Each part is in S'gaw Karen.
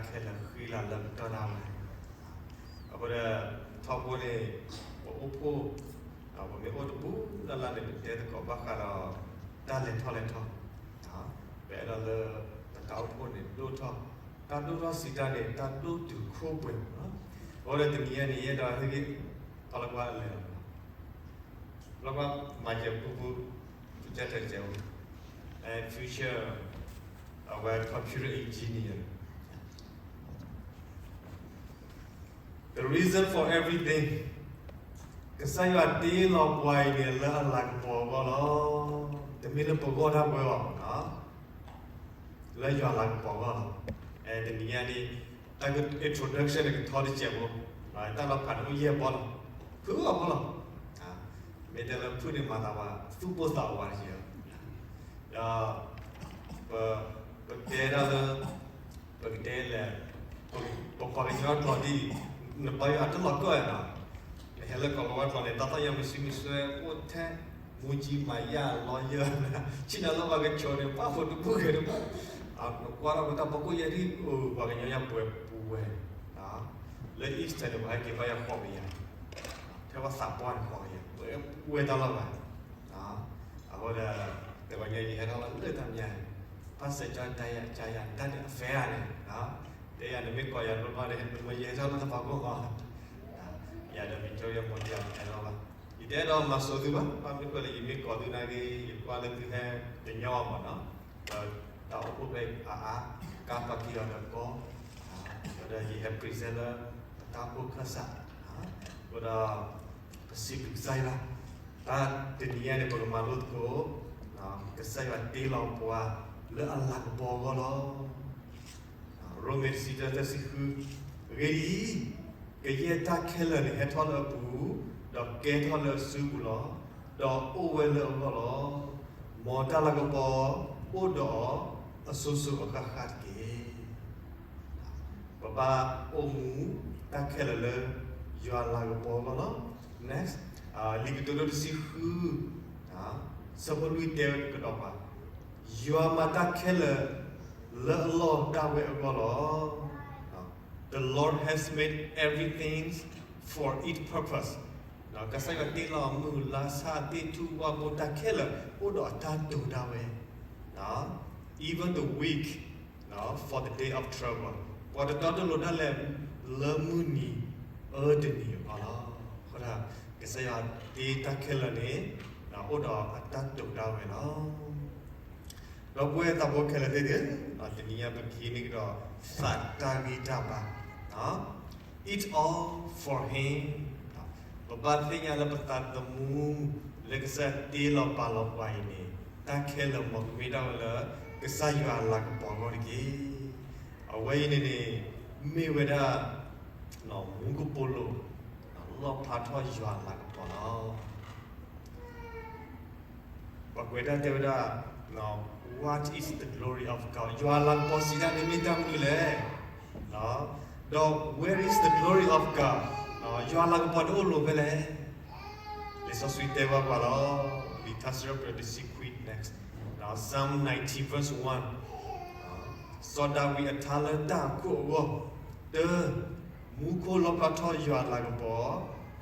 ခဲလၢာ်ဃံလၤလၢပတီၢ်ဒၣ်ဝဲ, အဃိဒီး ထီဘိန့ၣ် ပအိၣ်ဖှိၣ်, ပမ့ၢ်အိၣ်တပူၤလၢ်လၢ်န့ၣ် ပတဲသကိးဘၣ်ဃးဒီး တၢ်လဲၤထီၣ်လဲၤထီ, ပအဲၣ်ဒိးလၢ ပတၢ်အိၣ်ဖှိၣ်န့ၣ်ဒိၣ်ထီၣ်, တၢ်ဒိၣ်ထီၣ်စံးတၢ်န့ၣ် တၢ်ဒိၣ်တုာ်ခိၣ်ပှဲၤမးလီၤ. အဃိဒီးတနံၤအံၤန့ၣ် ယအဲၣ်ဒိးဟ့ၣ်ဂံၢ် ပလီကွၢ်လဲၤလီၤ လီကွၢ်မၤစၢၤပူပူ, ပကတဲတဲဝဲ and future အဝဲ computer engineer. The reason for everything, ကစၢ်ယွၤတ့လီၤပှၤအံၤန့ၣ် လၢအလၤကပီၤအဂီၢ်လီၤ. တမ့ၢ်လၢပဂီၢ်ဒၣ်ဝဲဘၣ်, လၢယွၤလၤကပီၤအဂီၢ်လီၤ. တနံၤညါန့ၣ် တၢ် introduction န့ၣ်ကထီတစဲးဖိ, တၢ်လီၤဖးန့ၣ်အိၣ်ယဲၢ်ဘီလီၤ, ဖုၣ်အီၤဖိလီၤ. မ့ၢ်တဲလၢဖုၣ်န့ၣ်မၤသးဝဲ သူၣ်ပိၢ်သးဝးတက့ၢ်လီၤ. ဒီး ပတဲဒၣ်လၢ ပကတဲလဲၣ်, ပပှၤကညီကျိာ်ဒ်အံၤ, နပာ်ယွၤတလီၤကီၢ်နီၤ, နဟဲလၢကီၢ်လီၤဝါကျိာ်န့ၣ် တၢ်သီၣ်ညါမ့ၢ်ဆူမ့ၢ်ဆှဲအိၣ်ထဲ မူကြီးမၤယၤ lawyer ဆ့ၣ်နီၤလၢပှၤကဆိးန့ၣ် ပာ်ဖှိၣ်တဘူၣ်ဂဲၤတဘူၣ်, ကွၢ်ထီၣ်ပတၢ်ဖီခိၣ်ယဲၢ်ဒ်အိၣ် ပှၤကညီယါပှဲၤပူၤဝဲ, လၢ Eastern န့ၣ် ပှၤဟဲက့ၤဘၣ်ယၤဃိးကယၤ, ထဲပှၤသးပှၢ်န့ၣ်ဃိးကယၤ ပှဲၤပူၤဝဲတၢ်လီၢ်ဘၣ်. အဃိဒီး တဂီၤညါယဟဲထီၣ်လၢတၢ်မညါ, ဘၣ်ဆၢကတီၢ်တၢ်ယၤကယၤတၢ်န့ၣ်အ fair န့ၣ်, တဲယၤနမ့ၢ်ကိးယၤတဘျီဘၣ်ဒီး နမ့ၢ်ယဟဲထီၣ်လၢတၢ်ဖီခိၣ်ဃီ, ယၤဒီးမ့ၢ်ကၠိယဲၢ်မိၢ်ယၤဟဲထီၣ်ဘၣ်, ယတအဲၣ်ဒိးမၤစိာ်သုဘၣ်, ဘၣ်မနုၤဃိလဲၣ် ယမ့ၢ်ကိးသုနာ်က့ ယကွၢ်လၢသုဟဲတညီဘၣ်နီၤ, ဒီးတၢ်အိၣ်ဖှိၣ်ဖဲအါအါ, ကါပာ်ကံအီၤဒီးကီ, ဒီးယဟဲ present လၢ ပတၢ်အိၣ်ဖှိၣ်ခၢၣ်စး, အဃိဒီး ပစံးဘျုးကစၢ်ယွၤ, တၢ်တနံၤညါန့ၣ် ပကမၤလိသကိး ကစၢ်ယွၤတ့လီၤပှၤလၢအလၤကပီၤအဂီၢ်လီၤ. ရိမ့ၤတဆံတၢသၢဆံဃု, အဂ့ၢ်ဒ်အံၤ, ကယဲၢ်တၢ်ခဲလၢာ်န့ၣ်ဟဲထီၣ်လၢအပူၤ, ဒီးကဲထီၣ်လၢအစုပူၤလီၤ, ဒီးအိၣ်ဝဲလၢအဂီၢ်လီၤ. မ်တၢ်လၤကပီၤအိၣ်ဒီးအီၤအစိၤစိၤအဃၣ်ဃၣ်တက့ၢ်. ပဘၣ်အိၣ်မူတၢ်ခဲလၢာ်လၢ ယွၤလၤကပီၤအဂီၢ်လီၤ. Next, လံာ်ကတိၤဒိတဆံဃု, ဆၢဖိလွံၢ်တဲကဒီးပှၤ, ယွၤမၤတၢ်ခဲလၢာ်လၢအလီၢ်ဒၣ်ဝဲအဂီၢ်လီၤ. The Lord has made everything for its purpose. ကစၢ်ယွၤတ့လီၤမုၢ်လါဆၣ်သ့ၣ်ထူၣ်ဝါဘိတၢ်ခဲလၢာ် အိၣ်ဒီးအတၢ်တိာ်ဒၣ်ဝဲ, even the weak for the day of trouble. ပှၤတတီတလိၤဒၣ်လဲာ်လၢမုၢ်နံၤအၢတနံၤအဂီၢ်လီၤ. အဃိဒီး ကစၢ်ယွၤတ့တၢ်ခဲလၢာ်န့ၣ် အိၣ်ဒီးအတၢ်တိာ်ဒၣ်ဝဲလီၤ. ဒီပုၢ်ဝဲၢ်သးဘိခဲလၢာ်သ့ၣ်ဧၢ, တနံၤညါပကဟံးန့ၢ်ကဒီး သးတၢ်ဂံၢ်တၢ်ဘါ, It all for him. ပဘၣ်သ့ၣ်ညါလၢပသးသမူ လၢကစၢ်တ့လီၤပာ်လီၤပှၤအံၤန့ၣ် တၢ်ခဲလၢာ်မ်ကမ့ၢ်ဒၣ်ဝဲလၢ ကစၢ်ယွၤအလၤကပီၤအဂီၢ်တက့ၢ်. အဝဲအံၤန့ၣ်န့ၣ် မ့ၢ်ဝဲဒၣ် မူကပိာ်လိၤ လီၣ်ဖျါထီၣ်ယွၤအလၤကပီၤလီၤ. ပှၤကွဲးတၢ်တဲဝဲဒၣ် What is the glory of God? ယွၤအလၤကပီၤစံးတၢ်န့ၣ်မ့ၢ်တၢ်မနုၤလဲၣ်. ဒီး Where is the glory of God? ယွၤအလၤကပီၤတအိၣ်လိၤဖဲလဲၣ်. လံာ်စီဆှံတဲဘၣ်ပှၤလီၤ. လံာ်ထါစံးထီၣ်ပတြၢၤတဆံခွံ next, Psalm ninety verse one. စီၤဒၤဝံးအထါလၢတၢ်အခိၣ်အဂီၢ်, တၢ, မူခိၣ်လီၣ်ဖျါထီၣ်ယွၤအလၤကပီၤ,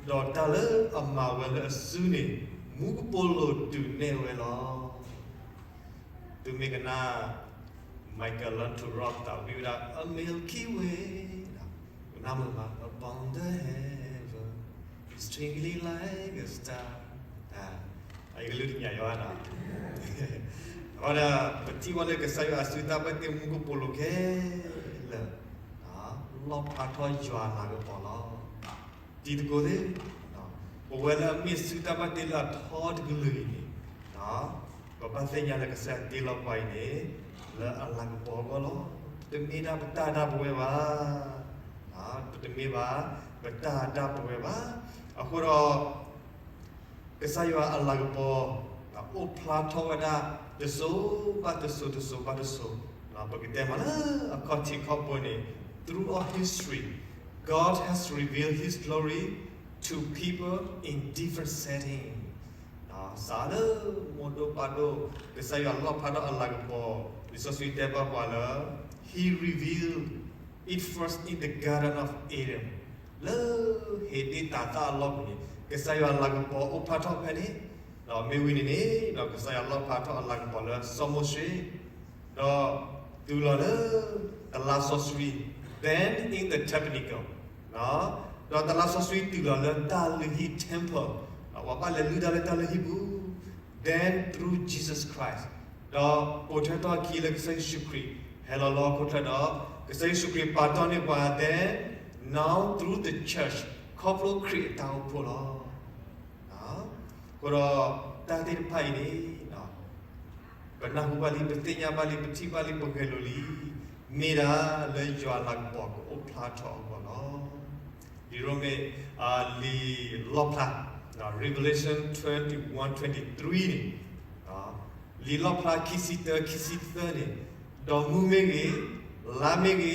ဒီးတၢ်လၢအမၤဝဲလၢအစုန့ၣ် မူကပိာ်လိၤဒုးနဲၣ်ဝဲလီၤ. သုမ့ၢ်ကနၣ် Michael learn to rock သးဝံၣ်ဝဲဒၣ် A Milky Way, နၢ်မုာ်မး Upon the heaven, it's twinkling like a star. အကလုၢ်တညၣ်ယွၤနီၤ. အဃိဒီး ပထံၣ်ဝဲလၢကစၢ်ယွၤအစုတၢ်ဘၣ်တ့မူကပိာ်လိၤခဲလၢာ် လီၣ်ဖျါထီၣ်ယွၤအလၤကပီၤလီၤ. တံၤသကိးသ့ၣ်, ပဝဲလၢအမ့ၢ်စုတၢ်ဘၣ်တ့လၢအထီတကလုာ်အံၤန့ၣ်, ပဘၣ်သ့ၣ်ညါလၢကစၢ်ယွၤတ့လီၤပှၤအံၤန့ၣ် လၢအလၤကပီၤအဂီၢ်လီၤ. တမ့ၢ်ဒၣ်ပတၢ်ဒၣ်ပဝဲဘၣ်, တမ့ၢ်ဘၣ်ပတၢ်ဒၣ်ပဝဲဘၣ်. အဃိဒီး ကစၢ်ယွၤအလၤကပီၤ အိၣ်ဖျါထီၣ်ဝဲဒၣ် တစိၤဘၣ်တစိၤ တစိၤဘၣ်တစိၤ, ပကတဲမးလၢအခီၣ်ထံးခီၣ်ဘိန့ၣ် throughout history, God has revealed his glory to people in different settings. စးလၢမိၢ်ဒိၣ်ပၢ်ဒိၣ် ကစၢ်ယွၤလီၣ်ဖျါထီၣ်အလၤကပီၤ, လံာ်စီဆှံတဲဘၣ်ပှၤလၢ he revealed It first in the Garden of Eden, လၢဧ့ဒ့ၣ်တၤသၣ်အလီၢ်ပူၤန့ၣ် ကစၢ်ယွၤအလၤကပီၤအိၣ်ဖျါထီၣ်ဖဲန့ၣ်, ဒီးမ့ၢ်ဝံၤန့ၣ်န့ၣ် ကစၢ်ယွၤလီၣ်ဖျါထီၣ်အလၤကပီၤလၢစီၤမိၤၡ့, ဒီးတုၤလီၤလၢတလါစီဆှံ, then in the tabernacle, ဒီးတလါစီဆှံတုၤလီၤလၢတၢ်လုၢ်ဟံၣ် temple, ပှၤဘၣ်လဲၤလုၢ်တၢ်လၢတၢ်လုၢ်ဟံၣ်ပူၤ, then through Jesus Christ, ဒီးပိာ်ထွဲထီၣ်အခံလၢကစၢ်ယ့ၣ်ၡူးခရံာ် ဟဲလီၤလၢဟီၣ်ခိၣ်ချၢဒီး ကစၢ်ယ့ၣ်ၡူးခရံာ်ပာ်တီၢ်န့ၢ်ပှၤ then now through the church, ခီဖျိခရံာ်အတၢ်အိၣ်ဖှိၣ်လီၤ. အဃိဒီးတၢ်သ့ၣ်တဖၣ်အံၤန့ၣ် ပနၢ်ဟူဘၣ်လံ, ပသ့ၣ်ညါဘၣ်လံ, ပထံၣ်ဘၣ်လံ, ပဂဲၤလိာ်လံ, မ့ၢ်ဒၣ်လၢယွၤအလၤကပီၤကအိၣ်ဖျါထီၣ်အဂီၢ်လီၤ. လံာ်ရိမ့ၤ လံာ်လီၣ်ဖျါ Revelation twenty-one twenty-three န့ၣ်, လံာ်လီၣ်ဖျါခံဆံတၢ ခံဆံသၢန့ၣ်, ဒီးမူမ့ၢ်ဂ့ၤ, လါမ့ၢ်ဂ့ၤ,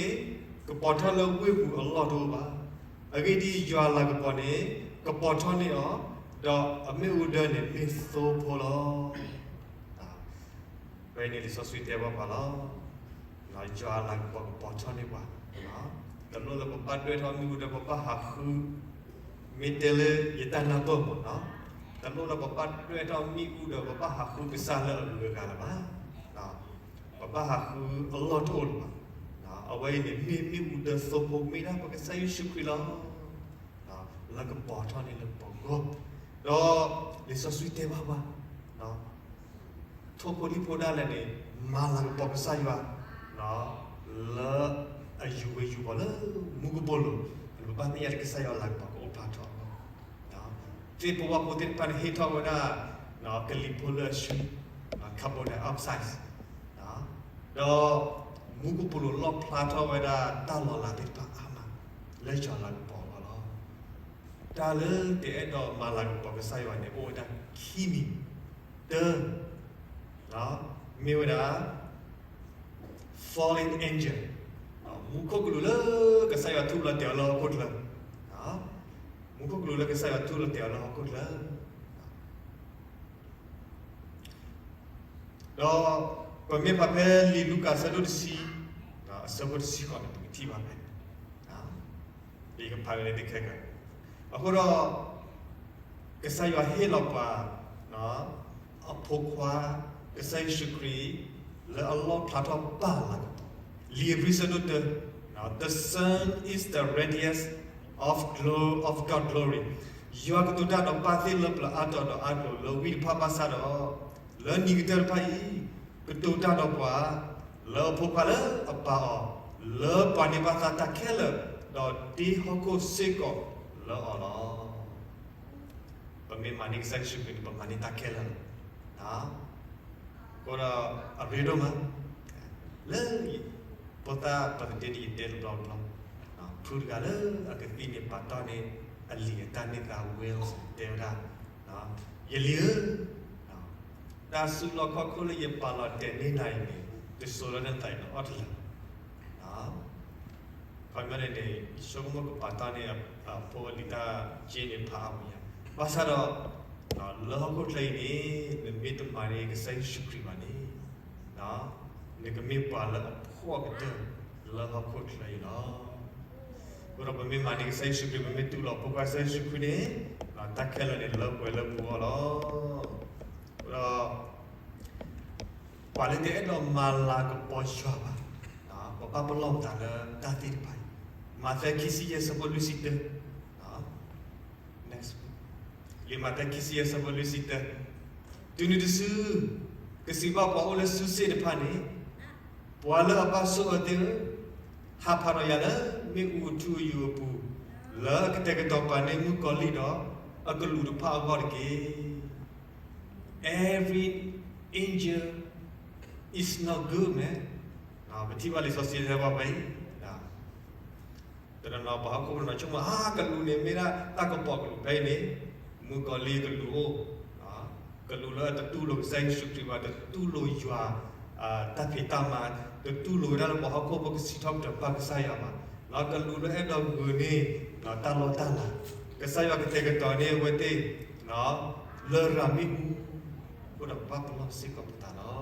ကပီၤထီၣ်လၢဝ့ၢ်ပူၤအလီၢ်တအိၣ်ဘၣ်. အဂ့ၢ်ဒ်အံၤ, ယွၤအလၤကပီၤန့ၣ် ကပီၤထီၣ်န့ၢ်အီၤ, ဒီးအမ့ၣ်အူဒၢန့ၣ်မ့ၢ်သိဖိလီၤ. ဖဲန့ၣ်လံာ်စီဆှံတဲဘၣ်ပှၤလီၤ. ယွၤအလၤကပီၤကပီၤထီၣ်န့ၢ်ပှၤ, တလိၣ်လၢပဘၣ်ဒွဲၣ်ထီၣ်မ့ၣ်အူဒၢ ပဘၣ်ဟးဃု, မ့ၢ်တဲလၢယတၢ်နၢ်ပၢၢ်မး, တလိၣ်လၢပဘၣ်ဒွဲၣ်ထီၣ်မ့ၣ်အူဒၢ ပဘၣ်ဟးဃုကစၢ်လၢအဂုၤအဂၤလၢၤဘၣ်. ပဘၣ်ဟးဃုအလီၢ်တအိၣ်လၢၤဘၣ်. အဝဲအံၤန့ၣ်မ့ၢ်မ့ၣ်အူဒၢသိဖိ မ့ၢ်ဒၣ်ပကစၢ်ယ့ၣ်ၡူးခရံာ်လီၤ. လၢကပီၤထီၣ်န့ၢ်လၢပဂီၢ်, ဒီးလံာ်စီဆှံတဲဘၣ်ပှၤ ထိၣ်ဖိလံၣ်ဖိဒၣ်လဲာ်န့ၣ် မၤလၤကပီၤကစၢ်ယွၤ လၢအယူၤဝဲယူၤပီၤလၢမူကပိာ်လိၤ, ပဘၣ်သ့ၣ်ညါလၢကစၢ်ယွၤအလၤကပီၤကအိၣ်ဖျါထီၣ်အဂီၢ်, သ့ၣ်ဖိဝၣ်ဖိသ့ၣ်တဖၣ်န့ၣ် ဟ့ၣ်ထီၣ်ဝဲဒၣ် ကလံၤဖိလၢအဆှံ carbon dioxide, ဒီးမူကပိာ်လိၤလီၣ်ဖျါထီၣ်ဝဲဒၣ်တၢ်လီၤလးသ့ၣ်တဖၣ်အါမး လၢယွၤလၤကပီၤအဂီၢ်လီၤ. တၢ်လၢတအဲၣ်ဒိးမၤလၤကပီၤကစၢ်ယွၤန့ၣ် အိၣ်ဝဲဒၣ်ခံမံၤ, တၢ, မ့ၢ်ဝဲဒၣ် fallen angel, မူခိၣ်ကလူးလၢကစၢ်ယွၤထူလီၤတဲာ်အီၤလၢဟီၣ်ခိၣ်ချၢ, မူခိၣ်ကလူးလၢကစၢ်ယွၤထူလီၤတဲာ်အီၤလၢဟီၣ်ခိၣ်ချၢ ဒီးပမ့ၢ်ဖးဖဲလံာ်လူၤကၣ်အဆၢဒိၣ်တဆံ, အဆၢဖိတဆံဃိးန့ၣ် ပကထံၣ်ဘၣ်ဖဲ, ယကဖးလၢသ့ခဲကၤ, အဃိဒီး ကစၢ်ယွၤဟ့ၣ်လီၤပှၤ အဖိခွါ ကစၢ်ယ့ၣ်ၡူးခရံာ် လၢအလီၣ်ဖျါထီၣ်ပၢ်လၤကပီၤ, လံာ်ဧ့ၤဘြံၤဆၢဒိၣ်တၢ, the Son is the radiance of glo- of God glory, ယွၤကတိၤတၢ်ဒီးပၢ်သ့လၢပျၢၤအါတီၤဒီးအါကျိၤလၢဝံတဖၣ်ဘၣ်ဆၣ်ဒီး, လၢနံၤကတၢၢ်တဖၣ်အံၤ, ကတိၤတၢ်ဒီးပှၤ လၢအဖိခွါလၢအပာ်အီၤ, လၢပှၤန့ၢ်ဘၣ်သးတၢ်ခဲလၢာ်, ဒီးတ့ဟီၣ်ခိၣ်စ့ၢ်ကီးလၢအီၤလီၤ. ပမ့ၢ်မၤန့ၢ်ကစၢ်ယ့ၣ်ၡူးခရံာ်န့ၣ် ပမၤန့ၢ်တၢ်ခဲလၢာ်လီၤ. အဃိဒီးအရ့ဒိၣ်မး, လၢဖိသၣ်ပသဒ့န့ၣ် ယတဲတဘျီတဘျီ, ဖုတဂၤလၢအကသံန့ၣ် ပာ်တီၢ်န့ၢ်အလံၤအတၢ်န့ၢ်သါ Will တဲဝဲဒၣ်, ယလံၤဧၢ, တၢ်စုလီၢ်ခီၣ်ခိၣ်လၢယပာ်လီၤတဲာ်န့ၢ်နၤအံၤန့ၣ် တစိၤလၢနသးအံၤန့ၣ်အီၣ်တလၢာ်. ခီပညီန့ၣ်န့ၣ် ယဆိကမိၣ်ကပာ်တ့ၢ်န့ၢ်အဖိအလံၤတၢ်က့န့ၣ်ဖးအါမးညါ, ဘၣ်ဆၣ်ဒီး လၢဟီၣ်ခိၣ်ချၢအံၤန့ၣ် နမ့ၢ်တမၤန့ၢ်ကစၢ်ယ့ၣ်ၡူးခရံာ်ဘၣ်န့ၣ်, နကမ့ၢ်ပှၤလၢအဖှီၣ်ကတၢၢ်လၢဟီၣ်ခိၣ်ချၢအံၤလီၤ. အဃိဒီးပမ့ၢ်မၤန့ၢ်ကစၢ်ယ့ၣ်ၡူးခရံာ် ပမ့ၢ်တူၢ်လိာ်ဖိခွါကစၢ်ယ့ၣ်ၡူးခရံာ်န့ၣ် တၢ်ခဲလၢာ်န့ၣ်လၢပှဲၤလၢပဂီၢ်လီၤ. အဃိဒီး ပှၤလၢတအဲၣ်ဒိးမၤလၤကပီၤယွၤဘၣ်, ပဘၣ်ပလီၢ်ပသးလၢတၢ်သ့ၣ်တဖၣ်အံၤ, မးသဲခံဆံယဲၢ်ဆၢဖိလွံၢ်ဆံတၢ, လံာ်မးသဲခံဆံယဲၢ်ဆၢဖိလွံၢ်ဆံတၢ, တုၤနုၤတစု ကစံးဘၣ်ပှၤအိၣ်လၢစုစ့ၣ်တဖၣ်န့ၣ်, ပှၤလၢအဘၣ်ဆိၣ်အၢသ့ၣ်ဧၢ, ဟးဖးဒီးယၤလၢမ့ၣ်အူအထူအယိာ်အပူၤ, လၢအကတဲာ်ကတီၤပာ်န့ၢ်မုၣ်ကီၤလံၢ်ဒီး အကလူးတဖၣ်အဂီၢ်တက့ၢ်. Every angel is not good, man. ပထံၣ်ဘၣ်လံာ်စီဆှံတဲဘၣ်ဖဲအံၤ, တနီၤနီၤပှၤဟီၣ်ခိၣ်ဖိတနီၤဆိကမိၣ် အါ ကလူးန့ၣ်မ့ၢ်ဒၣ်တၢ်ကပီၤကလူးဖဲအံၤန့ၣ်, မုၣ်ကီၤလံၢ်ကလူးအိၣ်, ကလူးလၢတတူၢ်လိာ်ကစၢ်ယ့ၣ်ၡူးခရံာ်ဘၣ်, တတူၢ်လိာ်ယွၤ တၢ်ဖံးတၢ်မၤ, တတူၢ်လိာ်ဝဲဒၣ်လၢပှၤဟီၣ်ခိၣ်ဖိကစံးထီၣ်ပတြၢၤဘၣ်ကစၢ်ယွၤဘၣ်, ကလူးလၢအဲၣ်ဒိးဂုာ်န့ၢ် တၢ်လီၢ်တၢ်လၤ, ကစၢ်ယွၤကတဲာ်ကတီၤန့ၢ်အဝဲသ့ၣ် လရာ်မ့ၣ်အူ, အဃိဒီးပဘၣ်ပလီၢ်စ့ၢ်ကီးပသးလီၤ. လံာ်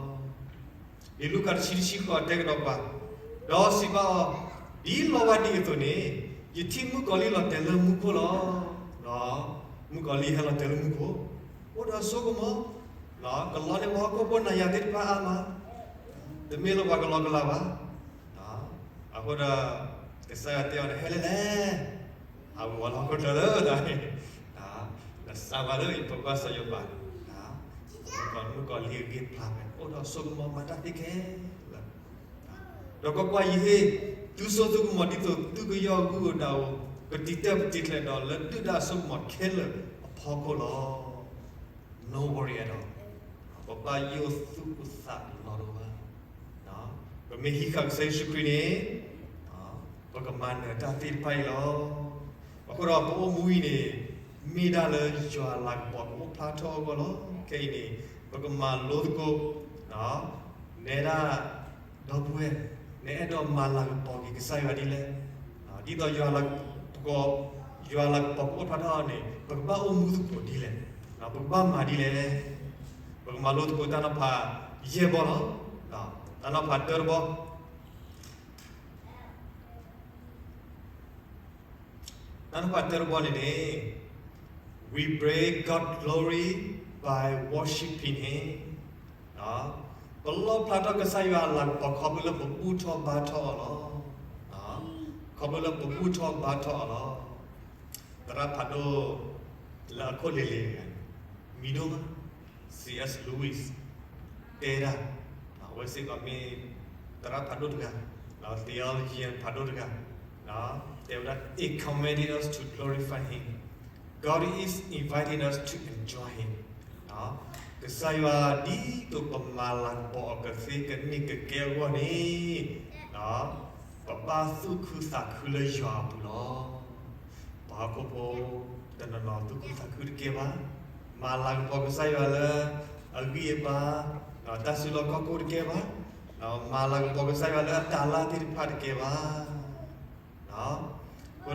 လူၤကၣ်တဆံတဆံဃိးတဲကဒီးပှၤ, ဒီးစံးဘၣ်အီၤ, ဒ်လီၤဝဲဒ်အသိးန့ၣ်, ယထံၣ်မုၣ်ကီၤလံၢ်လီၤတဲာ်လၢမူခိၣ်လီၤ. မုၣ်ကီၤလံၢ်ဟဲလီၤတဲာ်လၢမူခိၣ်, အိၣ်ဒီးအစိကမီၤ, ကလီန့ၢ်ပှၤဟီၣ်ခိၣ်ဖိနၤယၤသ့ၣ်တဖၣ်အါမး, တမ့ၢ်လၢပှၤကလီကလီဘၣ်. အဃိဒီး ကစၢ်ယွၤတဲအီၤန့ၣ် ဟဲလဲၣ်လဲၣ်, ဟးဝံၤဝဲလၢဟီၣ်ခိၣ်ချၢလၢတၢ်န့ၣ်, နစၢ်ဝဲလၢယဖိခွါစီၤယိၤဘး, မုၣ်ကီၤလံၢ်အဂ့ၢ်ဖျါဖဲ အိၣ်ဒီးအစိကမီၤမၤတၢ်သ့ခဲလၢာ် ဒီးကွၢ်ကွၢ်, ယဟ့ၣ်သုစိသုကမီၤဒ်သိးသုကယီၢ်ဂုၢ်အဒၣ်ဧိၤ, ပတံာ်တၢၢ်ပတံာ်ချဲးဒီးလၢဒုၣ်ဒါအစိကမီၤခဲလၢာ်အဖီခိၣ်လီၤ. No worry at all. ပဘၣ်ယိၣ်သူၣ်ပသးလီၤဒိၣ်ဘၣ်. ပမ့ၢ်ဟံးဃာ်ကစၢ်ယ့ၣ်ၡူးခရံာ်န့ၣ်, ပကမၤနၢၤတၢ်သ့ၣ်တဖၣ်အံၤလီၤ. အဃိဒီးပအိၣ်မူအံၤန့ၣ်, မ့ၢ်ဒၣ်လၢယွၤအလၤကပီၤကအိၣ်ဖျါထီၣ်အဂီၢ်လီၤ. ခဲအံၤန့ၣ်, ပကမၤလိသကိး, နဲဒၣ် ဒီပုၢ်ဝဲၢ်, နအဲၣ်ဒိးမၤလၤကပီၤက့ၤကစၢ်ယွၤဒ်လဲၣ်. ဒ်သိးယွၤလၤကပီၤ, ယွၤလၤကပီၤကအိၣ်ဖျါထီၣ်န့ၣ် ပကဘၣ်အိၣ်မူသကိးဒ်လဲၣ်, ပကဘၣ်မၤဒ်လဲၣ်. ပကမၤလိသကိးတၢ်နီၤဖးယဲၢ်ဘီလီၤ. တၢ်နီၤဖးတၢတဘီ တၢ်နီၤဖးတၢတဘီန့ၣ်န့ၣ်, We bring God glory by worshiping Him. ပလီၣ်ဖျါထီၣ်ကစၢ်ယွၤအလၤကပီၤခီဖျိလၢပဘူၣ်ထီၣ်ဘါထီၣ်အီၤလီၤ. ခီဖျိလၢပဘူၣ်ထီၣ်ဘါထီၣ်အီၤလီၤ. သရၣ်ဖးဒိၣ်လၢအခိၣ်လ့ၤလ့ၤတဂၤ, မံၤဒိၣ်မး, C S Lewis တဲဒၣ်, အဝဲစ့ၢ်ကီးမ့ၢ်သရၣ်ဖးဒိၣ်တဂၤ, theologian ဖးဒိၣ်တဂၤ, တဲဝဲဒၣ် It commanded us to glorify Him. God is inviting us to enjoy Him. ကစၢ်ယွၤဒ်သိးပမၤလၤကပီၤအီၤကသ့ကန့ၢ်ကကဲအဂီၢ်န့ၣ်, ပဘၣ်သူၣ်ခုသးခုလၢယွၤအပူၤလီၤ. ပှၤဟီၣ်ခိၣ်ဖိတနီၤနီၤသူၣ်ခုသးခုတကဲဘၣ်, မၤလၤကပီၤကစၢ်ယွၤလၢအဂံၢ်အဘါ, တၢ်စုလီၢ်ခီၣ်ခိၣ်တကဲဘၣ်, မၤလၤကပီၤကစၢ်ယွၤလၢအတၤလၢ်သ့ၣ်တဖၣ်တကဲဘၣ်. အဃိ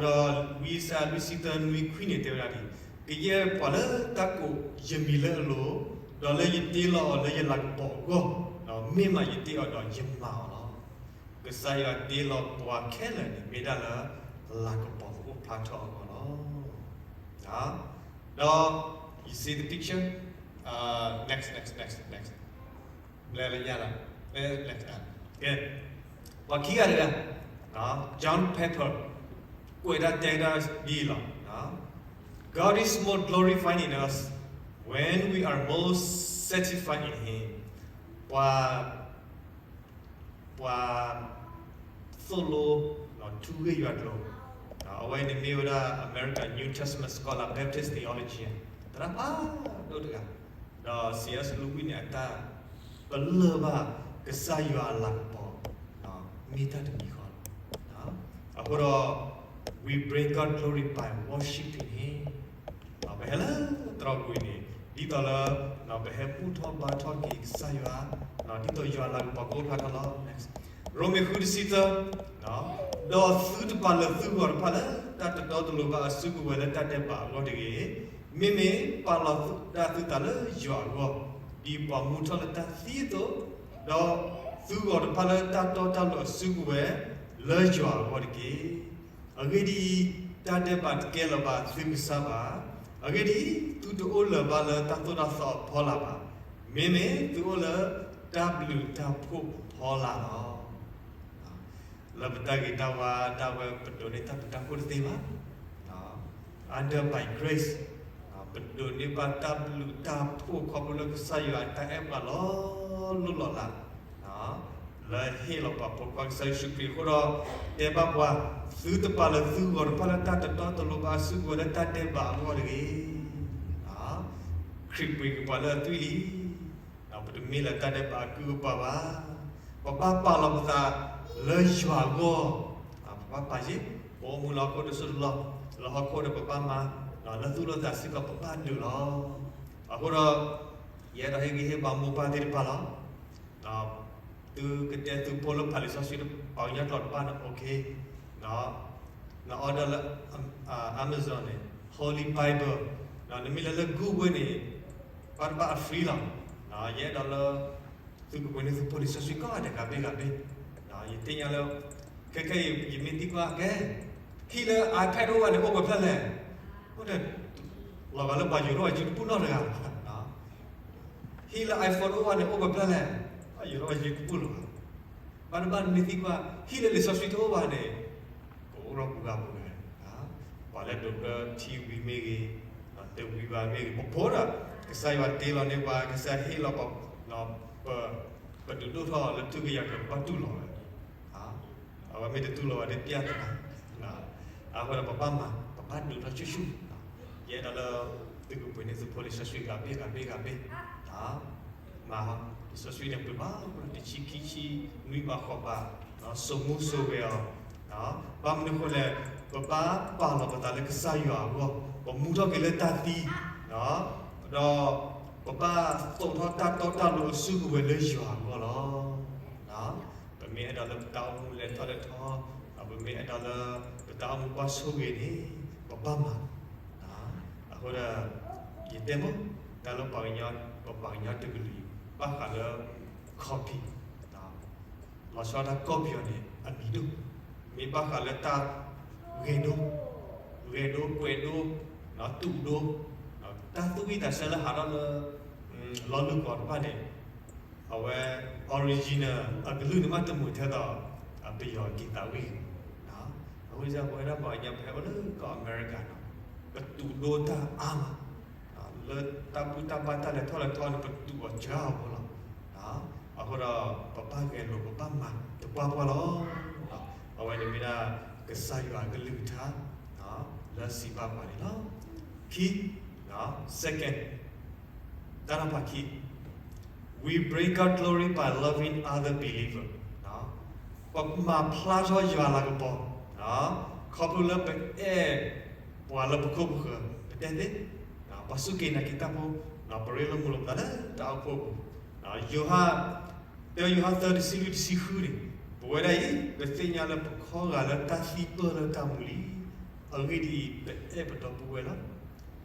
ဒီး ဝံယၡါယၤ လွံၢ်ဆံသၢ နွံခွံန့ၣ် တဲဝဲဒၣ်ဒ်အံၤ, ကယဲၢ်ပှၤလၢတၢ်ကိးယမံၤလၢအလိၤ, ဒီးလၢယတ့လီၤအီၤလၢယလၤကပီၤအဂီၢ်, မ့ၢ်မးယတ့အီၤဒီးယမၤအီၤလီၤ. ကစၢ်ယွၤတ့လီၤပှၤခဲလၢာ်န့ၣ် မ့ၢ်ဒၣ်လၢလၤကပီၤကအိၣ်ဖျါထီၣ်အဂီၢ်လီၤ. ဒီး you see the picture? Uh, next, next, next, next. ဘျဲလၢညါလီၤ, ဘျဲလၢညါ, ကဲ, ပှၤခံဂၤတဂၤ, John Piper ကွဲးတၢ်တဲတၢ်ဒ်အံၤလီၤ. God is more glorified in us when we are most satisfied in Him. ပှၤ ပှၤသိၣ်လိ ထူဂ့ၢ်ယွၤကျိၤ, အဝဲန့ၣ်မ့ၢ်ဝဲဒၣ် American New Testament scholar, Baptist theologian သရၣ်ဖးဒိၣ်တဂၤ, ဒီး C S Lewis န့ၣ် အတၢ်ပလၢၢ်ဘၣ်ကစၢ်ယွၤအလၤကပီၤ မ့ၢ်တၢ်တမံၤဃီလီၤ. အဃိဒီး we bring God glory by worshiping Him. ပဟဲလၢသရိာ်ပူၤအံၤန့ၣ် ဒ်သိးလၢ ပဟဲဘူၣ်ထီၣ်ဘါထီၣ်က့ၤကစၢ်ယွၤ, ဒ်သိးယွၤလၤကပီၤကအိၣ်ဖျါထီၣ်လီၤ. ရိမ့ၤဃုတဆံသၢ, ဒီးသုတပာ်လၢၤသုဂီၤတဖၣ်လၢတၢ်တတီတလိၤဘၣ်အစုကဝဲၤလၢတၢ်ဒဲးဘးအဂီၢ်တဂ့ၤ, မ့မ့ၢ်ပာ်လီၤဒၣ်သုသးလၢယွၤအဂီၢ်, ဒ်ပှၤမူထီၣ်လၢတၢ်သံအသိး, ဒီးသုဂီၤတဖၣ်လၢတၢ်တီတၢ်လိၤအစုကဝဲၤလၢယွၤအဂီၢ်တက့ၢ်. အဂ့ၢ်ဒ်အံၤ, တၢ်ဒဲးဘးတကဲလၢၤဘၣ်သုကစၢ်ဘၣ်. အဂ့ၢ်ဒ်အံၤ, သုတအိၣ်လၢၤဘၣ်လၢတၢ်သိၣ်တၢ်သီအဖီလာ်ဘၣ်. မ့မ့ၢ်သုအိၣ်လၢတၢ်ဘျုးတၢ်ဖှိၣ်အဖီလာ်လီၤ. လၢပတၢ်ဂ့ၤတၢ်ဝါဒၣ်ဝဲ ပဒိးန့ၢ်တၢ်ဘျုးတၢ်ဖှိၣ်တသ့ဘၣ်. Under by grace, ပဒိးန့ၢ်ဘၣ်တၢ်ဘျုးတၢ်ဖှိၣ်ခီဖျိလၢကစၢ်ယွၤအတၢ်အဲၣ်ပှၤလီၤ လိၣ်လီၤလး, လၢဟ့ၣ်လီၤပှၤဖိခွါကစၢ်ယ့ၣ်ၡူးခရံာ်အဃိဒီး, တဲဘၣ်ပှၤ, သုတပာ်လၢၤသုဂီၤတဖၣ်လၢတၢ်တတီတလိၤဘၣ်အစုကဝဲၤလၢတၢ်ဒဲးဘးအဂီၢ်တဂ့ၤ. ခရံာ်ပှ့ၤက့ၤပှၤလၢအသွံၣ်လံ. ပတမ့ၢ်လၢတၢ်ဒဲးဘးအကုၢ်အပှၤဘၣ်. ပဘၣ်ပာ်လီၤပသးလၢယွၤအဂီၢ်, ပဘၣ်ပာ်ယ့ၢ်, ပအိၣ်မူလၢဟီၣ်ခိၣ်တစိၢ်တလီၢ်, လၢဟီၣ်ခိၣ်ဒီးပဘၣ်မၤ, လၢသူၣ်လၢသးစ့ၢ်ကီးပဘၣ်ဒုးလီၤ. အဃိဒီး, ယအဲၣ်ဒိးဟ့ၣ်ဂံၢ်ဟ့ၣ်ဘါမိၢ်ပၢ်သ့ၣ်တဖၣ်လီၤ. သုကတဲသုဖိလၢဖးလံာ်စီဆှံပှၤကညီကျိာ်တဖၣ်န့ၣ် okay, န order လၢ Amazon န့ၣ် Holy Bible, နမ့ၢ်လဲၤလၢ Google န့ၣ်, ဘၣ်တဘၣ်အ free လီၤ. ယအဲၣ်ဒိးလၢ သုကပှ့ၤန့ၢ်သုဖိလံာ်စီဆှံကိးဂၤဒဲးဂၤဘ့ၣ်ဂၤဘ့ၣ်. ယသ့ၣ်ညါလၢ ခဲခဲအံၤ ယမ့ၢ်သံကွၢ်ကဲ, ဟံၣ်လၢ iPad တအိၣ်ဘၣ်န့ၣ် အိၣ်ပှဲၤဖျၢၣ်လဲၣ်. အိၣ်ဒီး လီၤဂာ်လၢပှၤယိၤထီၣ်ဝဲစုတပူၤနီတဂၤဘၣ်. ဟံၣ်လၢ iPhone တအိၣ်ဘၣ်န့ၣ် အိၣ်ပှဲၤဖျၢၣ်လဲၣ်. ပှၤယိၤထီၣ်ဝဲစုတပူၤလီၤဘၣ်. ဘၣ်တဘၣ်န့ၣ်မ့ၢ်သံကွၢ် ဟံၣ်လၢလံာ်စီဆှံတအိၣ်ဘၣ်န့ၣ် ကအိၣ်ထီၣ်ပှၤဂၤပှၤဂၤ, ပှၤလၢဒိးဘျၢထံဝံၤမ့ၢ်ဂ့ၤ, တဝံၤဘၣ်မ့ၢ်ဂ့ၤ, ပဖိဒီး ကစၢ်ယွၤတ့လီၤန့ၢ်ပှၤ, ကစၢ်ဟ့ၣ်လီၤပှၤ, ပ ပဒုးဒိၣ်ထီၣ်လၢထူကယၤကဘၣ်တူၢ်လိာ်ဝဲ, အဝဲမ့ၢ်တတူၢ်လိာ်ဝဲဒ်ပျၢ်သနာ်, အဃိဒီးပဘၣ်မၤ ပဘၣ်ဒုးထီၣ်ဆူၣ်ဆူၣ်, ယအဲၣ်ဒိးလၢ သုကပှ့ၤန့ၢ်သုဖိလံာ်စီဆှံဂၤဘ့ၣ်ဂၤဘ့ၣ်ဂၤဘ့ၣ်, မၤလံာ်စီဆှံန့ၣ်ပှ့ၤဘၣ် တဆံခံဆံ နွံဘၣ်ဃိးဘၣ်, စိာ်မူစိာ်ဂဲၤအီၤ, ဘၣ်မနုၤအဃိလဲၣ်, ပဘၣ်ပာ်လီၤပသးလၢကစၢ်ယွၤအဂီၢ်, ပမူထီၣ်က့ၤလၢတၢ်သံ, ဒီး ပဘၣ်သိးထီၣ်တၢ်တီတၢ်လိၤအစုကဝဲၤလၢယွၤအဂီၢ်လီၤ. ပမ့ၢ်အဲၣ်ဒိးလၢပတၢ်အိၣ်မူလဲၤထီၣ်လဲၤထီ, ပမ့ၢ်အဲၣ်ဒိးလၢ ပတၢ်အိၣ်မူဘၣ်ဆိၣ်ဂ့ၤန့ၣ် ပဘၣ်မၤ, အဃိဒီး ယတဲမ့ၢ် တၢ်လၢပှၤကညီ, ပှၤကညီတကလုာ် ဘၣ်ဃးလၢ copy လီၤဆီဒၣ်တၢ် copy အီၤန့ၣ် အမံၤဒိၣ်, မ့ၢ်ဘၣ်ဃးလၢတၢ်ဂဲၤဒိ, ဂဲၤဒိ, ကွဲးဒိ, တူးဒိ, တၢ်သူၣ်ဝံၣ်သးဆၢလၢဟးထီၣ်လၢ လီၤလုၢ်ကီၢ်တဖၣ်န့ၣ်, အဝဲ original အကလုၢ်န့ၣ်မးတမုာ်ထဲသိး ပယီၤက့ၤသးဝံၣ်, အဝဲပဝဲဒၣ်ပှၤကညီ ပဟဲအိၣ်လၢကီၢ်အမဲရကၤန့ၣ်, ပတူးဒိတၢ်အါမး လၢတၢ်ဘူၣ်တၢ်ဘါတၢ်လဲၤထီၣ်လဲၤထီန့ၣ် ပတူးအီၤစှၤအီၤဖိလီၤ. အဃိဒီး ပဘၣ်ဂဲၤလိာ် ပဘၣ်မၤသပှၢ်ပှၢ်လီၤ. အဝဲန့ၣ်မ့ၢ်ဒၣ် ကစၢ်ယွၤအကလုၢ်ကထါ လၢစံးဘၣ်ပှၤန့ၣ်လီၤ. ခံ, second, တၢ်နီၤဖးခံ We bring God glory by loving other believer. ပမၤဖျါထီၣ်ယွၤလၤကပီၤ ခီဖျိလၢပအဲၣ်ပှၤလၢပခိၣ်ပဃၢၤ ပတဲသ့, ပှၤစူၢ်က့ၤနာ်က့ၤတၢ်ဖိ, ပရ့လိာ်မုာ်လိာ်ပသးလၢတၢ်အိၣ်ဖှိၣ်ပူၤ. ယိၤဟၣ်, တၢယိၤဟၣ်သၢတဆံလွံၢ်တဆံဃုန့ၣ်, ပဝဲဒၣ်အံၤ ပသ့ၣ်ညါလၢပခီဂာ်လၢတၢ်သံပၢၢ်လၢတၢ်မူလံ. အဂ့ၢ်ဒ်အံၤ, ပအဲၣ်ပဒီပုၢ်ဝဲၢ်လီၤ.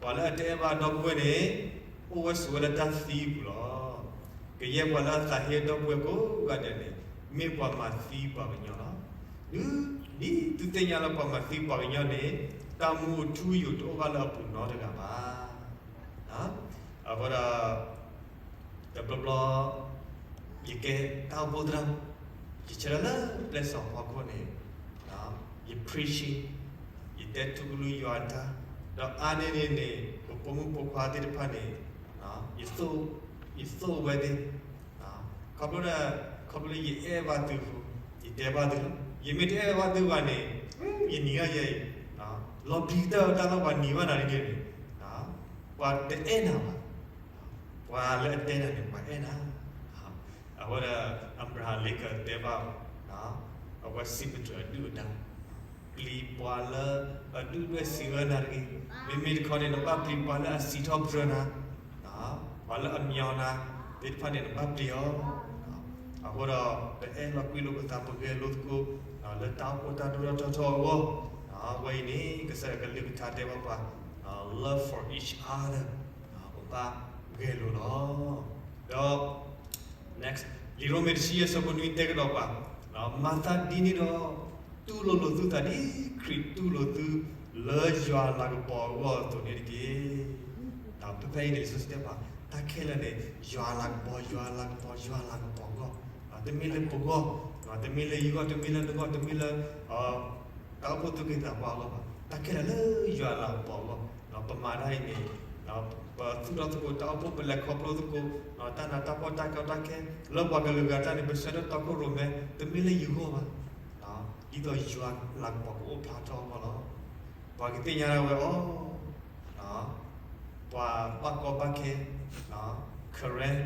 ပှၤလၢအတအဲၣ်ဘၣ်အဒီပုၢ်ဝဲၢ်န့ၣ်, အိၣ်ဝဲဆိးဝဲလၢတၢ်သံအပူၤလီၤ. ကယဲၢ်ပှၤလၢအသးဟ့အဒီပုၢ်ဝဲၢ်ကိးဂၤဒဲးန့ၣ်, မ့ၢ်ပှၤမၤသံပှၤကညီလီၤ. ဒ်သုသ့ၣ်ညါလၢပှၤမၤသံပှၤကညီန့ၣ်, တၢ်မူအထူအယိာ်တအိၣ်ဘၣ်လၢအပူၤနီတဂၤဘၣ်. အဃိဒီး တဘျီဘျီ ယကဲတၢ်အိၣ်ဖှိၣ်သရၣ်, ယဆၢထၢၣ်လၢပျဲၢ်စီၤဖီခိၣ်န့ၣ်, ယ preaching, ယတဲထူကလုၢ်ယွၤအတၢ်, ဒီးအါန့ၢ်န့ၣ်န့ၣ် ပဖိမုၣ်ဖိခွါသ့ၣ်တဖၣ်န့ၣ်, ယသိၣ်, ယသိၣ်ဝဲသ့ၣ်, ခီဖျိလၢ, ခီဖျိလၢယအဲၣ်ဘၣ်သုအဃိ, ယတဲဘၣ်သုလီၤ. ယမ့ၢ်တအဲၣ်ဘၣ်သုဘၣ်န့ၣ်, ယနံၤဂၤယဲအံၤ, လီၤပျံၤတၢ်တၢ်လီၢ်ပှၤနံၤဘၣ်နၤတဂ့ၤန့ၣ်, ပှၤတအဲၣ်နၤဘၣ်. ပှၤလၢအတဲနၤန့ၣ် ပှၤအဲၣ်နၤ. အဃိဒီး Abraham Lincoln တဲဘၣ်, အဝဲစံးပတြၢၤအဒုၣ်အဒါ, ပျံၤပှၤလၢအဒုၣ်ဒွဲၣ်စံးအၢနၤတဂ့ၤ, မ့မ့ၢ်တခီန့ၣ် နဘၣ်ပျံၤပှၤလၢအစံးထီၣ်ပတြၢၤနၤ, ပှၤလၢအမၠီနၤသ့ၣ်တဖၣ်န့ၣ် နဘၣ်ပျံၤအီၤ. အဃိဒီး ပအဲၣ်လိာ်ကွံလိာ်ပသး ပဂဲၤလိာ်သကိး လၢတၢ်အိၣ်ဖှိၣ်တၢ်ဒိၣ်ထီၣ်ထီထီၣ်အဂီၢ်, ဝဲအံၤန့ၣ် ကစၢ်ယွၤကလုၢ်ကထါတဲဘၣ်ပှၤ love for each other, ပဘၣ်ဂဲၤလိာ်လီၤ. ဒီး next, လံာ်ရိမ့ၤတဆံယဲၢ်ဆၢဖိနွံတဲကဒီးပှၤ, မၤသးဒ်န့ၣ်ဒီး တူၢ်လိာ်လိာ်သုသးဒ်ခရံာ်တူၢ်လိာ်သု လၢယွၤလၤကပီၤအဂီၢ်အသိးန့ၣ်တက့ၢ်. ဖဲဖဲအံၤန့ၣ် လံာ်စီဆှံတဲပှၤ တၢ်ခဲလၢာ်န့ၣ် ယွၤလၤကပီၤ ယွၤလၤကပီၤ ယွၤလၤကပီၤအဂီၢ်, တမ့ၢ်လၢပဂီၢ်, တမ့ၢ်လၢယဂီၢ် တမ့ၢ်လၢနဂီၢ် တမ့ၢ်လၢ တၢ်အိၣ်ဖှိၣ်သူၣ်က့သးပှၢ်အဂီၢ်ဘၣ်, တၢ်ခဲလၢာ်လၢယွၤလၤကပီၤအဂီၢ်, ပမၤတၢ်အံၤန့ၣ် ပသူၣ်ထီၣ်သကိးတၢ်အိၣ်ဖှိၣ် ပလဲၤခီဖျိသကိး တၢ်နးတၢ်ဖှီၣ်တၢ်ကီတၢ်ခဲ လၢပှၤကလုာ်ဂၤတၢ်န့ၣ် ပဆၢထၢၣ်တီခိၣ်ရိၣ်မဲ တမ့ၢ်လၢယဂီၢ်ဘၣ်, ဒ်သိးယွၤလၤကပီၤကအိၣ်ဖျါထီၣ်အဂီၢ်လီၤ. ပှၤကသ့ၣ်ညါဒၣ်ဝဲအီၤ ပှၤဘၣ်ကီဘၣ်ခဲ, Karen,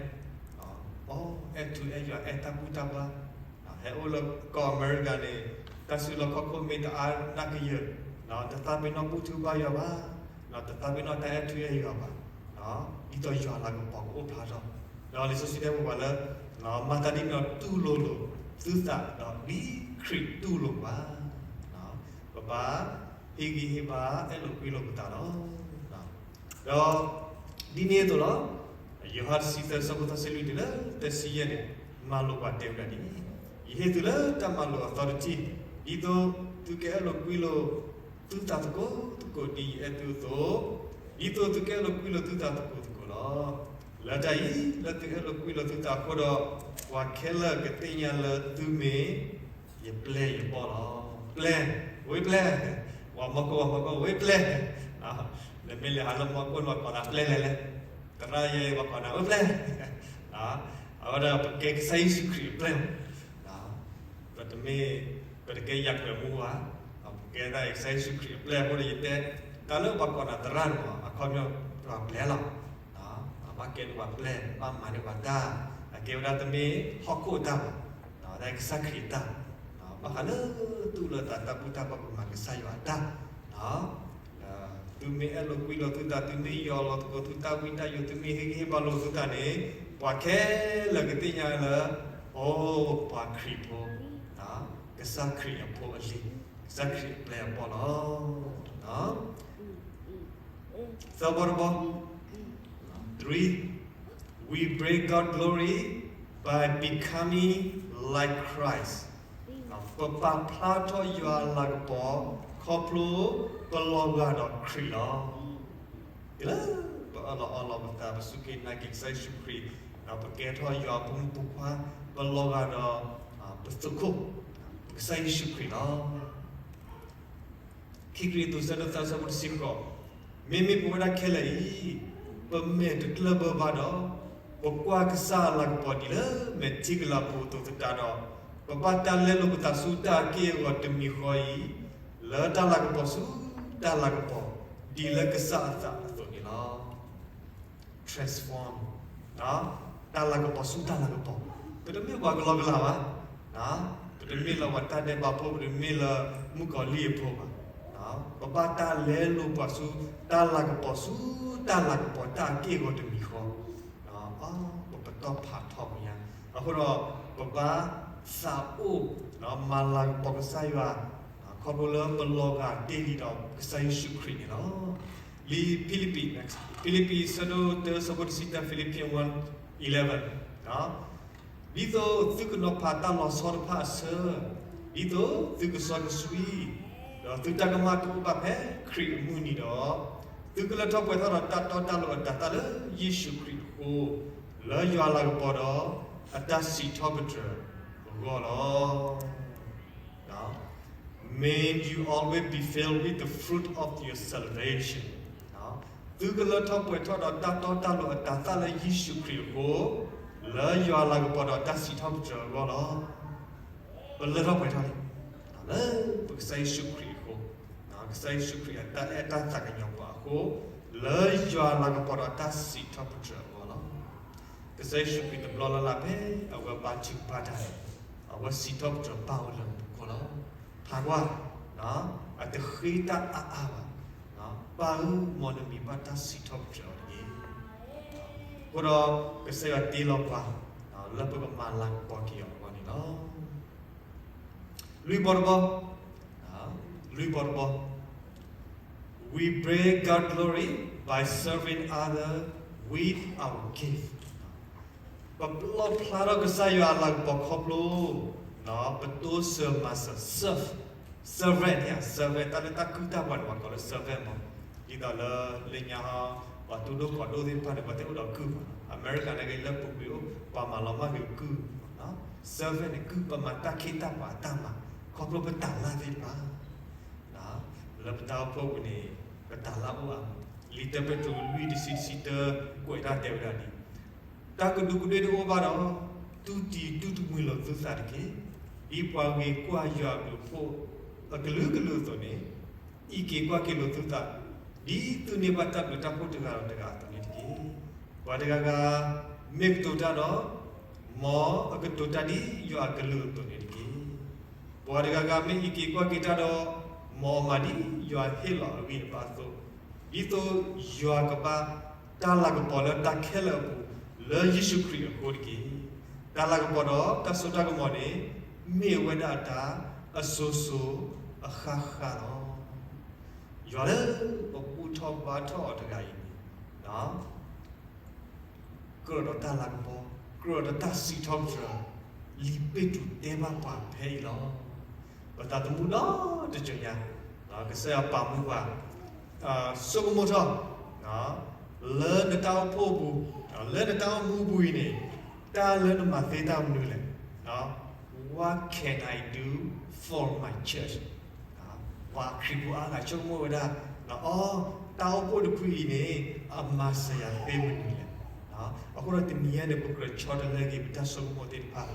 အီ အဲၣ်ထူအဲၣ်ယွၤ အဲၣ်တၢ်ဘူၣ်တၢ်ဘါ, ဟဲအိၣ်လၢကီၢ်အမဲရကၤန့ၣ် တၢ်စုလီၢ်ခီၣ်ခိၣ်မ့ၢ်တအါနၢ်ကယၢၢ်, တသးပ့ၤနီၣ်ဘူၣ်ထူဘါယွၤဘၣ်, တသးပ့ၤနီၣ်တၢ်အဲၣ်ထူအဲၣ်ယွၤဘၣ်, ဒ်သိးယွၤလၤကပီၤကအိၣ်ဖျါထီၣ်, ဒီးလံာ်စီဆှံတဲပှၤလၢ မၤသးဒ်န့ၣ်ဒီးတူၢ်လိာ်လိာ်သုသးဒီးဒ်ခရံာ်တူၢ်လိာ်ပှၤ, ပဘၣ်ဟ့ၣ်ဂံၢ်ဟ့ၣ်ဘါ အဲၣ်လိာ်ကွံလိာ်ပသးလီၤ. ဒီးဒ်န့ၣ်အသိးလီၤ, ယိၤဟၣ်တဆံသၢ ဆၢဖိသၢဆံလွံၢ်တုၤလၢသၢဆံယဲၢ်န့ၣ် မၤလိာ်ပှၤတဲဝဲဒၣ်ဒ်အံၤ, ယဟ့ၣ်သုလၢတၢ်မၤလိာ်အသီတထံၣ်, ဒ် ဒ်သိးသုကအဲၣ်လိာ်ကွံလိာ်သုသးသကိးသကိးဒ်ယအဲၣ်သုအသိး, ဒ်သိးသုကအဲၣ်လိာ်ကွံလိာ်သုသးသကိးသကိးလီၤ. လၢတၢ်အံၤ လၢသုအဲၣ်လိာ်ကွံလိာ်သုသးအဃိဒီး, ပှၤခဲလၢာ်ကသ့ၣ်ညါလၢသုမ့ၢ်ယပျဲၢ်ယဘီၣ်လီၤ. ပျဲၢ်, ဝဲပျဲၢ်, ပှၤမီၢ်ကီၢ် ပှၤမီၢ်ကီၢ် ဝဲပျဲၢ်, နမ့ၢ်လဲၤဟးလၢမီၢ်ကီၢ် ပှၤကိးနၤပျဲၢ်လဲၣ်လဲၣ်, သရၣ်ယဲ ပှၤကိးနၤဝဲပျဲၢ်, အဝဲဒၣ်ပကဲကစၢ်ယ့ၣ်ၡူးခရံာ်အပျဲၢ်မး, ပတမ့ၢ်, ပတကဲယၤကွဲးမူဘၣ်, ပကဲဒၣ်ကစၢ်ယ့ၣ်ၡူးခရံာ်အပျဲၢ်အဃိဒီး ယတဲ, တၢ်လၢပှၤကိးနၤသရၣ်န့ၣ်မး အခီပညီပှၤပျဲၢ်လီၤ. အဘၣ်ကဲန့ၢ်ပှၤပျဲၢ်, ဘၣ်မၤန့ၢ်ပှၤတၢ်, အကဲဝဲဒၣ်တမ့ၢ်ဟီၣ်ခိၣ်အတၢ်ဘၣ်, တၢ်ကစၢ်ခရံာ်အတၢ်, ဘၣ်ဃးလၢသူၣ်လၢသးတၢ်ဘူၣ်တၢ်ဘါ ပမၤကစၢ်ယွၤအတၢ်, သုမ့ၢ်အဲၣ်လိာ်ကွံလိာ်သုသး, သုမ့ၢ်ယီၤလီၤသကိးသုတၢ်ဝံတၢ်ယိာ်, သုမ့ၢ်ဟ့ၣ်ဂံၢ်ဟ့ၣ်ဘါလိာ်သုသးန့ၣ်, ပှၤခဲလၢာ်ကသ့ၣ်ညါလၢ, အိၣ်ပှၤခရံာ်ဖိ, ကစၢ်ခရံာ်အဖိအလံၤ, ကစၢ်ခရံာ်အပျဲၢ်အဘီၣ်လီၤ. သၢဘီတဘီ, three, we bring God glory by becoming like Christ. ပပာ်ဖျါထီၣ်ယွၤအလၤကပီၤ ခီဖျိပလီၤဂာ်ဒီးခရံာ်လီၤ. တုၤလၢပအၢၣ်လီၤအီလီၤပသး, ပစူၢ်က့ၤနာ်က့ၤကစၢ်ယ့ၣ်ၡူးခရံာ်, ပကဲထီၣ်ယွၤအဖိမုၣ်ဖိခွါ, ပလီၤဂာ်ဒီးပသုးခိၣ်, ကစၢ်ယ့ၣ်ၡူးခရံာ်လီၤ. ခံကရံၣ်သူး ဆၢဒိၣ်သၢ ဆၢဖိတဆံဃိး, မ့မ့ၢ်ပဝဲဒၣ်ခဲလၢာ်အံၤ, ပမဲာ်တကျၢၢ်ဘၢဘၣ်ဒီး, ပကွၢ်ကစၢ်အလၤကပီၤဒ်လၢမဲာ်ထံကလၤပူၤအသိးသတးဒီး, ပဘၣ်တၢ်လဲလိာ်ပသးဆူတၢ်အက့ၢ်အဂီၤတမံၤဃီအံၤ, လၢတၢ်လၤကပီၤဆူတၢ်လၤကပီၤ, ဒ်လၢကစၢ်အသးအသိးန့ၣ်လီၤ. Transform, တၢ်လၤကပီၤဆူတၢ်လၤကပီၤ, ပတမ့ၢ်ပှၤကလီကလီဘၣ်, ပတမ့ၢ်လၢပှၤတၢ်ဒဲးဘးဖိ, ပတမ့ၢ်လၢမုၣ်ကီၤလံၢ်အဖိဘၣ်, ပဘၣ်တၢ်လဲလိာ်ပှၤဆူတၢ်လၤကပီၤဆူတၢ်လၤကပီၤတၢ်အက့ၢ်အဂီၤတမံၤဃီ, ပပတီၢ်ဖးထီပူၤညါ, အဃိဒီးပဘၣ်သးအိၣ်, မၤလၤကပီၤကစၢ်ယွၤ, ခီဖျိလၢပလီၤဂာ်တ့ၢ်လံဒီးကစၢ်ယ့ၣ်ၡူးခရံာ်န့ၣ်လီၤ. လံာ်ဖံလံးပံး, ဖံလံးပံး ဆၢဒိၣ်တၢ ဆၢဖိတဆံတၢ, Philippians one eleven, ဒ်သိးသုကနီၤဖးတၢ်လီၤဆီတဖၣ်အဆၢ, ဒ်သိးသုကစီကဆှံ, ဒီးသုတၢ်ကမၣ်ကအိၣ်ဘၣ်ဖဲခရံာ်အမုၢ်နံၤဒီး, သုကလၢထီၣ်ပှဲၤထီၣ်ဒီးတၢ်တီတၢ်လိၤအတၤသၣ်လၢယ့ၣ်ၡူးခရံာ်အဃိ, လၢယွၤလၤကပီၤဒီးအတၢ်စံးထီၣ်ပတြၢၤအဂီၢ်လီၤ. May you always be filled with the fruit of your salvation. သုကလၢထီၣ်ပှဲၤထီၣ်ဒီးတၢ်တီတၢ်လိၤအတၤသၣ်လၢယ့ၣ်ၡူးခရံာ်အဃိ, လၢယွၤလၤကပီၤဒီးတၢ်စံးထီၣ်ပတြၢၤအဂီၢ်လီၤ. ပလၢထီၣ်ပှဲၤထီၣ်လံ, လၢပကစၢ်ယ့ၣ်ၡူးခရံာ်အဃိ, ကစၢ်ယ့ၣ်ၡူးခရံာ်အတၢ်အဲၣ်တၢ်သးကညီၤပှၤအဃိ, လၢယွၤလၤကပီၤဒီးတၢ်စံးထီၣ်ပတြၢၤအဂီၢ်လီၤ. ကစၢ်ယ့ၣ်ၡူးခရံာ်တဘျီလၢ်လၢ်ဖဲအဝဲဘါထုကဖၣ်တၢ်န့ၣ်, အဝဲစံးထီၣ်ပတြၢၤပၢ်အိၣ်လၢမူခိၣ်လီၤ. ဖးကွၢ်, အတဃ့တၢ်အါအါဘၣ်, ပၢ်ဧၢ, မ်နမံၤဘၣ်တၢ်စံးထီၣ်ပတြၢၤအီၤတက့ၢ်. အဃိဒီးကစၢ်ယွၤတ့လီၤပှၤ, လၢပကမၤလၤကပီၤက့ၤအီၤအဂီၢ်န့ၣ်လီၤ. လွံၢ်ဘီတဘီ, လွံၢ်ဘီတဘီ, we bring God glory by serving other with our gift. ပလီၣ်ဖျါထီၣ်ကစၢ်ယွၤအလၤကပီၤခီဖျိ, ပတိစၢၤမၤစၢၤ serve, servant, servant တၢ်လၢတၢ်ကုၢ်တၢ်ပှၤန့ၣ် ပှၤကိးလၢ servant မး, ဒ်သိးလၢလၢညါ ပှၤတူၢ်ဒိၣ်ကီၤဒိၣ်သ့ၣ်တဖၣ်န့ၣ် ပှၤတအိၣ်ဒီးကုၢ်ဘၣ်, အမဲရကၤန့ၣ်ဂ့ၤ လၢပူၤကွံာ်အိၣ် ပှၤမၤလီၤမၢ်ဂ့ၤကုၢ်, servant န့ၣ် ကုၢ်ပမၤတၢ်ခ့တၢ်ပှၤအတၢ်မၤ, ခီဖျိပတၢ်လၢ်သ့ၣ်တဖၣ် လၢပတၢ်အိၣ်ဖှိၣ်ပူၤန့ၣ် ပတၢ်လၢ်အိၣ်အါမး, လံာ်တၢပ့းတရူးလွံၢ်တဆံတဆံတၢ ကွဲးတၢ်တဲဝဲဒၣ်ဒ်အံၤ, တၢ်ကဒူးကဒ့ၣ်တအိၣ်ဘၣ်ဒီး, တူၢ်တံၤတူၢ်တမှံၤလိာ်သုသးတက့ၢ်. ဒ်ပှၤဂ့ၤကွၢ်ယွၤအဘျုးအဖှိၣ်အကလုာ်ကလုာ်အသိးန့ၣ်, အံးက့ၤကွၢ်က့ၤလိာ်သုသး, ဒ်သုန့ၢ်ဘၣ်တၢ်ဘျုးတၢ်ဖှိၣ်တဂၤဒီးတဂၤအသိးန့ၣ်တက့ၢ်. ပှၤတဂၤဂၤမ့ၢ်ကတိၤတၢ်ဒီး, မ်အကတိၤတၢ်ဒ်ယွၤအကလုၢ်အသိးန့ၣ်တက့ၢ်. ပှၤတဂၤဂၤမ့ၢ်အံးက့ၤကွၢ်က့ၤတၢ်ဒီး, မ်အမၤဒ်ယွၤဟ့ၣ်လီၤအဂံၢ်အဘါအသိး, ဒ်သိးယွၤကဘၣ်တၢ်လၤကပီၤလၢတၢ်ခဲလၢာ်အပူၤ, လၢယ့ၣ်ၡူးခရံာ်အဃိတက့ၢ်. တၢ်လၤကပီၤဒီးတၢ်စိတၢ်ကမီၤန့ၣ်, မ့ၢ်ဝဲဒၣ်အတၢ်အစိၤစိၤအဃၣ်ဃၣ်လီၤ. ယွၤလၢပဘူၣ်ထီၣ်ဘါထီၣ်အီၤတဂၤအံၤန့ၣ်, ကြၢးဒီးတၢ်လၤကပီၤ, ကြၢးဒီးတၢ်စံးထီၣ်ပတြၢၤ, လံာ်ပ့းတရူးတဲဘၣ်ပှၤဖဲအံၤလီၤ. ပသးသမူဒီတကၠိၤညါ, ကစၢ်ယွၤပာ်မူပှၤ, ဆိကမိၣ်ထီၣ်, လၢနတၢ်အိၣ်ဖှိၣ်ပူၤ, လၢနတၢ်အိၣ်မူပူၤအံၤန့ၣ်, တၢ်လၢနမၤသ့တၢ်မနုၤလဲၣ်. What can I do for my church? ပှၤခရံာ်ဖိအါဂၤဆိကမိၣ်ဝဲဒၣ်, အီ, တၢ်အိၣ်ဖှိၣ်တဖုအံၤန့ၣ် အမၤစၢၤယၤသ့မနုၤလဲၣ်. အဃိဒီးတနံၤညါန့ၣ် ပကြၢးဆီတလဲက့ၤ ပတၢ်ဆိကမိၣ်သ့ၣ်တဖၣ်,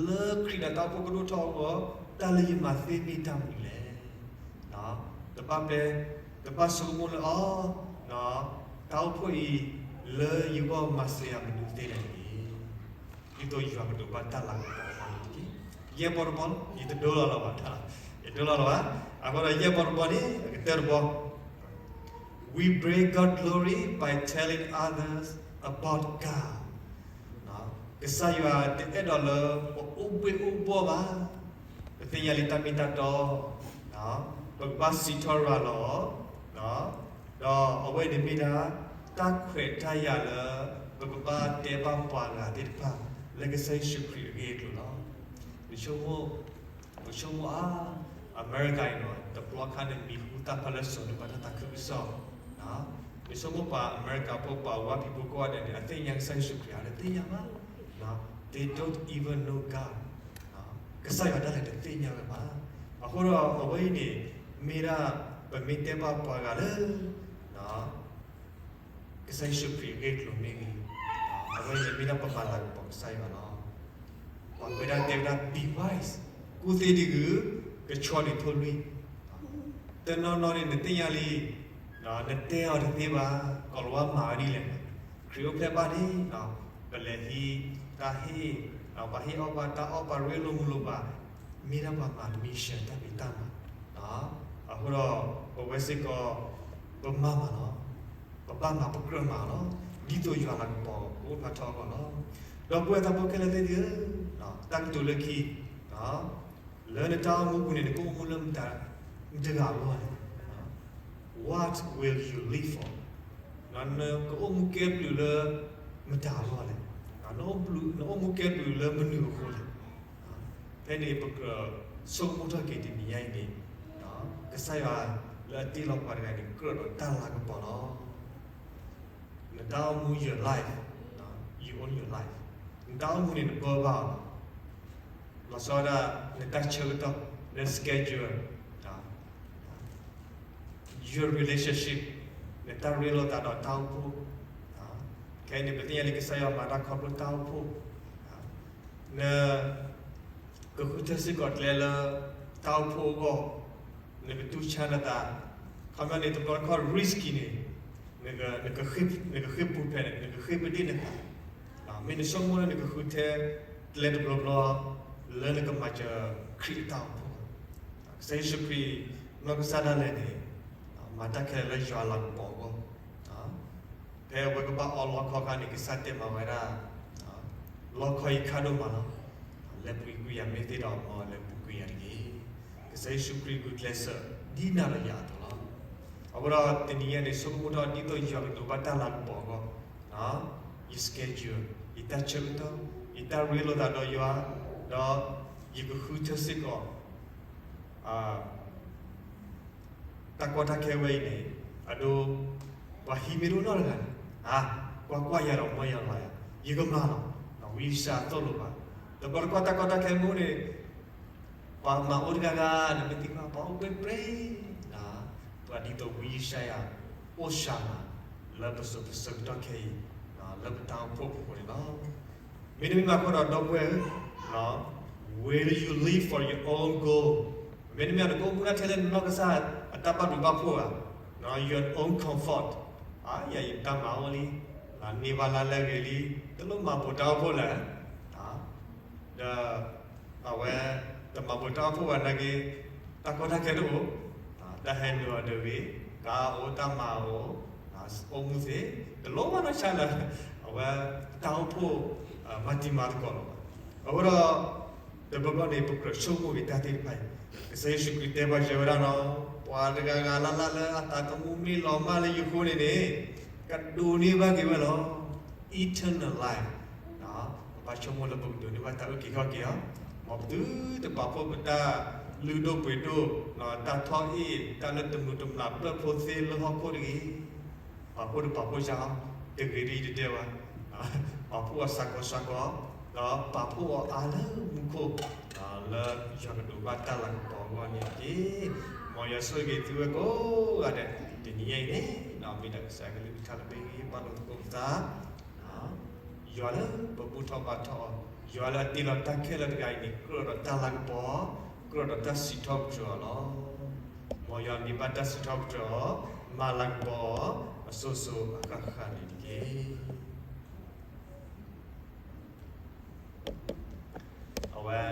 လၢခရံာ်ဒီးတၢ်အိၣ်ဖှိၣ်ကဒိၣ်ထီၣ်အဂီၢ်, တၢ်လၢယမၤသ့မ့ၢ်တၢ်မနုၤလဲၣ်. တဘၣ်ပျဲ, တဘၣ်ဆိကမိၣ်လၢအီၤ, တၢ်အိၣ်ဖှိၣ်အံၤ လၢယဂီၢ်မၤစၢၤယၤမနုၤသ့လဲၣ်န့ၣ်, ဒ်သိးယွၤကဒိးဘၣ်တၢ်လၤကပီၤအဂီၢ်န့ၣ်တက့ၢ်. ယဲၢ်ဘီတဘီလီၤ, ယတဒိလီၤလၢၤဘၣ်, ယဒိလီၤလၢၤဘၣ်. အဃိဒီးယဲၢ်ဘီတဘီန့ၣ် အကတၢၢ်တဘီ, We bring God glory by telling others about God. ကစၢ်ယွၤတအဲၣ်ဒိးလၢပအိၣ်ဘှ့ၣ်အိၣ်ဘှီၣ်ဘၣ်, ပသ့ၣ်ညါလံတၢ်မ့ၢ်တၢ်တီ, ပကဘၣ်စံးထီၣ်ရၤလီၤ, ဒီးအဝဲန့ၣ်မ့ၢ်ဒၣ် တၢ်ခွဲးတၢ်ယာ်လၢ ပကဘၣ်တဲဘၣ်ပှၤဂၤသ့ၣ်တဖၣ် လၢကစၢ်ယ့ၣ်ၡူးခရံာ်အဂ့ၢ်အကျိၤလီၤ. ပဆိကမိၣ်, ပဆိကမိၣ်အါ, အမဲရကၤအံၤန့ၣ် တဘျီခါန့ၣ် မံၤဟူသၣ်ဖျါလၢစိၤန့ၣ် ဘၣ်တၢ်သးခုကစီၣ်, ပဆိကမိၣ်ပှၤအမဲရကၤဖိ ပှၤဝါဖံးဖိကိးဂၤဒဲးန့ၣ် အသ့ၣ်ညါကစၢ်ယ့ၣ်ၡူးခရံာ်ဧါ, တသ့ၣ်ညါဘၣ်. They don't even know God. ကစၢ်ယွၤဒၣ်လဲာ်တသ့ၣ်ညါဝဲဘၣ်. အဃိဒီးအဝဲအံၤန့ၣ် မ့ၢ်ဒၣ်ပမ့ၢ်တဲဘၣ်ပှၤဂၤလၢ ကစၢ်ယ့ၣ်ၡူးခရံာ်အဂ့ၢ်အကျိၤမ့ၢ်ဂ့ၤ, အဝဲအံၤန့ၣ်မ့ၢ်ဒၣ်ပမၤလၤကပီၤကစၢ်ယွၤလီၤ. ပှၤကွဲးဒၣ်တဲဝဲဒၣ် be wise, ကူၣ်သ့ဒ်ဂုၢ်, ကဆီဒ်သိလွံၢ်. တနီၤနီၤန့ၣ် နသ့ၣ်ညါလံ, နတဲအီၤတသ့ဘၣ်, ကိးလီၤဝါမၤဝဲဒ်လဲၣ်. ခရံာ်အိၣ်ဖျဲၣ်ဘၣ်န့ၣ် ပလဲၤဟံးတၢ်ဟ့ၣ်, ပှၤဟ့ၣ်အီၣ်ဘၣ်တၢ်အီၣ် ပှၤရ့လိာ်မုာ်လိာ်ဘၣ်, မ့ၢ်ဒၣ်ပှၤမၤ mission တၢ်ဖံးတၢ်မၤ. အဃိဒီး ပဝဲစ့ၢ်ကီး ပမၤမးလီၤ. ပဘၣ်မၤပကြၢးမၤလီၤ. ဒ်သိးယွၤလၤကပီၤကအိၣ်ဖျါထီၣ်အဂီၢ်လီၤ. ဒီပုၢ်ဝဲၢ်သးဖိခဲလၢာ်သ့ၣ်ဧၢ, တၢ်ကတိၤလၢခံ, လၢနတၢ်အိၣ်မူပူၤန့ၣ် နကအိၣ်မူလၢမတၤတဂၤအဂီၢ်လဲၣ်. What will you live for? နကအိၣ်မူကဲဘျုးလၢမတၤအဂီၢ်လဲၣ်. နအိၣ်မူကဲဘျုးလၢမနုၤအဃိလဲၣ်. ဖဲန့ၣ်ပကြၢးဆိကမိၣ်ထီၣ်က့ၤတနံၤညါအံၤန့ၣ်, ကစၢ်ယွၤလၢအတ့လီၤပှၤတဂၤန့ၣ် ကြၢးဒီးတၢ်လၤကပီၤလီၤ. နတၢ်အိၣ်မူ your life, you own your life. နတၢ်အိၣ်မူန့ၣ် နဘၢဘၣ်အီၤလီၤ. လီၤဆီဒၣ် နတၢ်ဆၢကတီၢ်, န schedule, your relationship, နတၢ်ရ့လိာ်သးဒီးတၢ်အိၣ်ဖှိၣ်. ခဲအံၤန့ၣ် ပသ့ၣ်ညါလံ ကစၢ်ယွၤမၤတၢ်ခီဖျိတၢ်အိၣ်ဖှိၣ်. န ကဃုထၢစ့ၢ်ကီးကျဲလၢတၢ်အိၣ်ဖှိၣ်အဂီၢ်, နကတူၢ်ဆါနသး, ခီပညီန့ၣ် တဘျီတခီၣ် risky န့ၣ်, နကဃ့ၢ်ပူၤဖျဲးန့ၣ် နကဃ့ၢ်ပဒ့ၣ်နသး, မ့ၢ်နဆိကမိၣ်လၢနကဃုထၢကျဲတဘျီဘျီ လၢနကမၤစၢၤခရံာ်အတၢ်အိၣ်ဖှိၣ်, ကစၢ်ယ့ၣ်ၡူးခရံာ် နီၢ်ကစၢ်ဒၣ်လဲာ်န့ၣ် မၤတၢ်ခဲလၢာ်လၢယွၤလၤကပီၤအဂီၢ် ဖဲအဝဲကဘၣ်အီလီခီအခါန့ၣ် ကစၢ်တဲမၤဝဲဒၣ်, လီခီအံၤခါဒိၣ်မးလီၤ. လဲၤပှ့ၤကွံာ်ယၤမ့ၢ်သ့ဒီး မ်လဲၤပူၤကွံာ်ယၤတဂ့ၤ. ကစၢ်ယ့ၣ်ၡူးခရံာ်ဂုာ်ကျဲးစၢးဒ်နၤဒီးယၤအသိးလီၤ. အဃိဒီးတနံၤညါန့ၣ် ဆိကမိၣ်ထီၣ်ဒ်သိးယွၤကဒိးဘၣ်တၢ်လၤကပီၤအဂီၢ်, ယ schedule, ယတၢ်ဆၢကတီၢ်, ယတၢ်ရ့လိာ်သးဒီးယွၤ, ဒီးယကဃုထၢစ့ၢ်ကီး တၢ်ကီတၢ်ခဲဝဲအံၤန့ၣ်, အဒိ, ပှၤဟံးမ့ၢ်တအိၣ်နီတဂၤန့ၣ်, အါ, ကွၢ်ကွၢ်ယၤဒီးမၢယၤလီၤယၤ, ယကမၤလီၤ, ဝံယၡါယၤသိၣ်လိဘၣ်. တဘျီတခီၣ်တၢ်ကီတၢ်ခဲမ့ၢ်အိၣ်န့ၣ်, ပှၤမၤအိၣ်တဂၤဂၤ နမ့ၢ်သံကွၢ် ပှၤအိၣ်ပြဲပြဲ, ပှၤဒ်သိးဝံယၡါယၤ အိၣ်စှၤမး လၢပစိၤပဆၢကတီၢ်ခဲအံၤ, လၢပတၢ်အိၣ်ဖှိၣ်ပူၤန့ၣ်လီၤ. မ့တမ့ၢ်ဘၣ်အဃိဒီး ဒီပုၢ်ဝဲၢ်ဧၢ, will you live for your own goal? မ့တမ့ၢ် နကအိၣ်မူဒၣ်ထဲလၢနနီၢ်ကစၢ်အတၢ်ဘၣ်ဘျုးဘၣ်ဖှိၣ်ဧါ, your own comfort, ယၤယတၢ်မၤအိၣ်လံ, န့ၢ်ဘၣ်လၢလဲၣ်ဂ့ၤလံ, တလိၣ်မၤပိာ်တၢ်အိၣ်ဖှိၣ်လဲၣ်, ဒီး အဝဲ တမၤပိာ်တၢ်အိၣ်ဖှိၣ်ဘၣ်နာ်က့, တၢ်ကီတၢ်ခဲတအိၣ်, တၢ်ဟဲနုာ်အီၤတဂ့ၤ, ကါအိၣ်တၢ်မၤအိၣ်, အိၣ်မူသ့, တလိၣ်ဘၣ်နီၢ်ဆါလၢ အဝဲ တၢ်အိၣ်ဖှိၣ် မၤတံၤမၤသကိးလီၤ. အဃိဒီး တဘျီဘျီန့ၣ် ပကြၢးဆိကမိၣ်က့ၤတၢ်သ့ၣ်တဖၣ်အံၤ, ကစၢ်ယ့ၣ်ၡူးခရံာ်တဲဘၣ်ယဲဝဲဒၣ်လီၤ, ပှၤတဂၤဂၤလၢ်လၢ်လၢအသးသမူမ့ၢ်လီၤမၢ်လၢယဃိန့ၣ်န့ၣ်, ကဒိးန့ၢ်ဘၣ်က့ၤဝဲလီၤ. Eternal life. ပဘၣ်ဆိကမိၣ်လၢပကဒိးန့ၢ်ဘၣ်တၢ်အုၣ်က့ၤခီၣ်က့ၤအီၤ, မ်ပသုတပာ်ဖှိၣ်ပတၢ် လုၢ်ဒိၣ်ပှ့ၤဒိၣ်, တၢ်ထီၣ်အ့ၣ်, တၢ်လၢတမုာ်တမျၢ်ပျၢၢ်ဖိသ့လၢဟီၣ်ခိၣ်တဂ့ၤ, ပာ်ဖှိၣ်တပာ်ဖှိၣ်ယါအီၤ, တဂ့ၤဒ်ယတတဲဘၣ်, ပာ်ဖှိၣ်အီၤစ့ၢ်ကီးစ့ၢ်ကီး, ဒီးပာ်ဖှိၣ်အီၤအါလၢမူခိၣ်, လၢယွၤကဒိးဘၣ်တၢ်လၤကပီၤအဂီၢ်န့ၣ်တက့ၢ်. မ်ယွၤဆိၣ်ဂ့ၤသုဝဲကိးဂၤဒဲး, တနံၤညါအံၤန့ၣ်, မ့ၢ်ဒၣ်ကစၢ်ယွၤကလုၢ်ကထါလၢပဂံၢ်ပာ်လိာ်သကိးပသး ယွၤလၢပဘူၣ်ထီၣ်ဘါထီၣ်အီၤ, ယွၤလၢအတ့လီၤတၢ်ခဲလၢာ်တဂၤအံၤန့ၣ် ကြၢးဒီးတၢ်လၤကပီၤ, ကြၢးဒီးတၢ်စံးထီၣ်ပတြၢၤအီၤလီၤ. မ်ယွၤန့ၢ်ဘၣ်တၢ်စံးထီၣ်ပတြၢၤအီၤ, မၤလၤကပီၤအီၤ, အစိၤစိၤအဃၣ်ဃၣ်န့ၣ်တက့ၢ်. အဝဲ